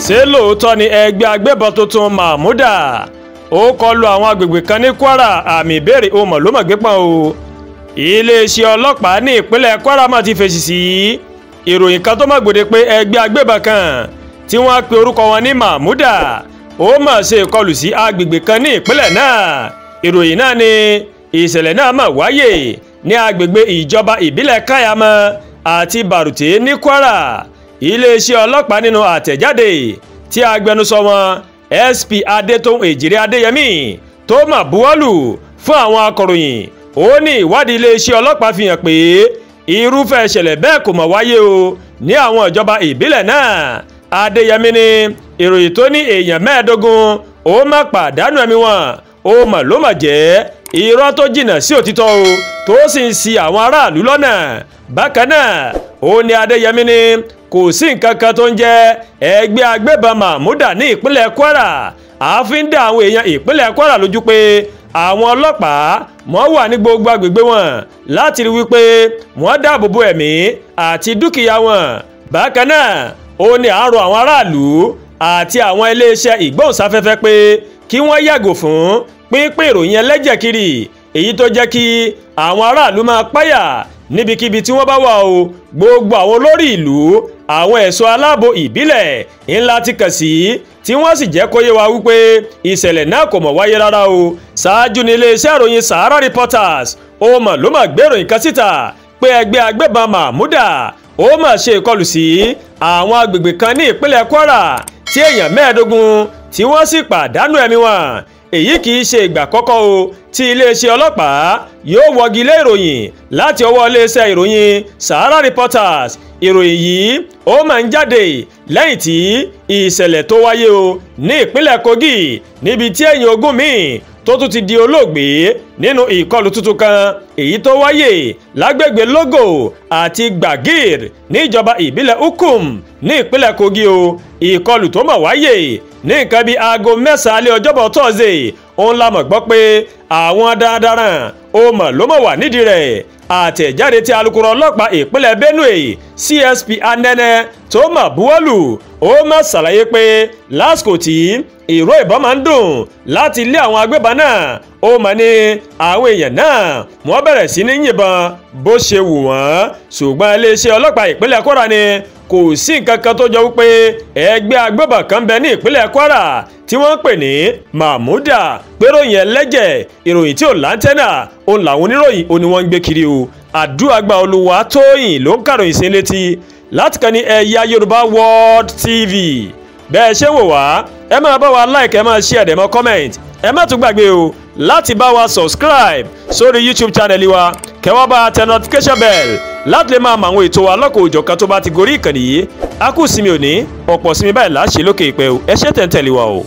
Ṣé lóòótọ́ ni ẹgbẹ́ agbébọn tuntun Mahmuda ó kọlu àwọn agbègbè kan ní Kwara? Àmì ìbéèrè ohun ló mọ̀ gbé pọ́n o. Iléeṣẹ́ ọlọ́pàá ní ìpínlẹ̀ Kwara mà ti fèsì sí ìròyìn kan tó mọ̀ gbòde pé ẹgbẹ́ agbébọn kan tí wọ́n pe orúkọ wọn ní Mahmuda ó mà ṣe ìkọlù sí agbègbè kan ní ìpínlẹ̀ náà. Ìròyìn náà ni ìṣẹ̀lẹ̀ náà mà wáyé ní agbègbè ìjọba ìbílẹ̀ Kayama àti Barute ní Kwara. Iléeṣẹ́ ọlọ́pàá nínú àtẹ̀jáde tí agbẹnusọ wọn SP Adétóun Èjìrè Adéyẹmí tó mà buwọ́lù fún àwọn akọ̀ròyìn, ó ní ìwádìí iléeṣẹ́ ọlọ́pàá fi hàn pé irúfẹ́ ìṣẹ̀lẹ̀ bẹ́ẹ̀ kò mọ̀ wáyé o ní àwọn ìjọba ìbílẹ̀ náà. Adéyẹmí ní ìròyìn tó ní èèyàn 25 ó má pàdánù ẹ̀mí wọn ó mà ló mà jẹ́ irọ́ tó jìnnà sí òtítọ́ o, tó sì ń ṣì àwọn aráàlú lọ́nà. Bákan náà ó ní Adéyẹmí ní kò sí nǹkan kan tó ń jẹ́ ẹgbẹ́ agbébọn Mahmuda ní ìpínlẹ̀ Kwara. Àfi ń dá àwọn èèyàn ìpínlẹ̀ Kwara lójú pé àwọn ọlọ́pàá wọ́n wà ní gbogbo agbègbè wọn láti rí wípé wọ́n dáàbò bo ẹ̀mí àti dúkìá wọn. Bákan náà ó ní à ń rọ àwọn aráàlú àti àwọn iléeṣẹ́ ìgbóhùnsáfẹ́fẹ́ pé kí wọ́n yàgò fún pínpín ìròyìn ẹlẹ́jẹ̀ kiri, èyí tó jẹ́ kí àwọn aráàlú máa páyà níbikíbi tí wọ́n bá wà o. Gbogbo àwọn olórí ìlú, àwọn ẹ̀ṣọ́ aláàbò ìbílẹ̀ ńlá ti kàn sí tí wọ́n sì jẹ́ kó yé wa wípé ìṣẹ̀lẹ̀ náà kò mọ̀ wáyé rárá o. Ṣáájú ní iléeṣẹ́ ìròyìn Sahara Reporters ó mọ̀ ló mọ̀ gbé ìròyìn kan síta pé ẹgbẹ́ agbébọn Mahmuda ó mà ṣe ìkọlù sí àwọn agbègbè kan ní ìpínlẹ̀ Kwara tí èèyàn 25 tí wọ́n sì pàdánù ẹ̀mí wọn. Èyí kì í ṣe ìgbà àkọ́kọ́ o tí iléeṣẹ́ ọlọ́pàá yóò wọ́gi lé ìròyìn láti ọwọ́ iléeṣẹ́ ìròyìn Sahara Reporters. Ìròyìn yìí ó máa ń jáde lẹ́yìn tí ìṣẹ̀lẹ̀ tó wáyé o ní ìpínlẹ̀ Kogi níbi tí èèyàn 20 míì tó tún ti di olóògbé nínú ìkọlù tuntun kan èyí tó wáyé lágbègbè Logo àti Gbagir níjọba ìbílẹ̀ Ukum ní ìpínlẹ̀ Kogi o. Ìkọlù tó mọ̀ wáyé ní nǹkan bíi aago 9 alẹ́ ọjọ́bọ̀ Thursday òun la mọ̀ gbọ́ pé àwọn darandaran ó mọ̀ ló mọ̀ wà nídìí rẹ̀. Àtẹ̀jáde tí alukoro ọlọ́pàá ìpínlẹ̀ Benue CSP Anene tó mọ̀ buwọ́lù ó mọ̀ ṣàlàyé pé lásìkò tí ìró ìbọn máa ń dùn láti lé àwọn agbébọn náà ó mọ̀ ní àwọn èèyàn náà wọ́n bẹ̀rẹ̀ sí ní yìnbọn bó ṣe wù wọ́n. Ṣùgbọ́n iléeṣẹ́ ọlọ́pàá ìpínlẹ̀ Kwara ni kò sí nǹkan kan tó jọ wípé ẹgbẹ́ agbébọn kan bẹ ní ìpínlẹ̀ Kwara tí wọ́n ń pè ní Mahmuda, pé ròyìn ẹlẹ́jẹ̀ ìròyìn tí ò láńtẹ́nà òun làwọn oníròyìn òun ni wọ́n ń gbé kiri o. Àdúràgbà Olúwatóyìn ló ń kàròyìn sí létí láti kàn ní Ẹ̀yà Yorùbá World TV. Bẹ́ẹ̀ ṣe wò wá, ẹ máa bá wa like, ẹ máa share, dẹ̀ mọ́ comment. Ẹ má tún gbàgbé o láti bá wa subscribe sórí YouTube channel wa, kẹ́ wá bá tẹ notification bell láti lè máa mọ àwọn ètò wa lọ́kọ̀ òjọ̀kan tó bá ti gorí ìkànnì yìí. A kú sinmi òní, ọ̀pọ̀ sinmi báyìí láṣẹ lókè ìpẹ́ o. Ẹ ṣé tẹ̀ ń tẹ̀lé wa o.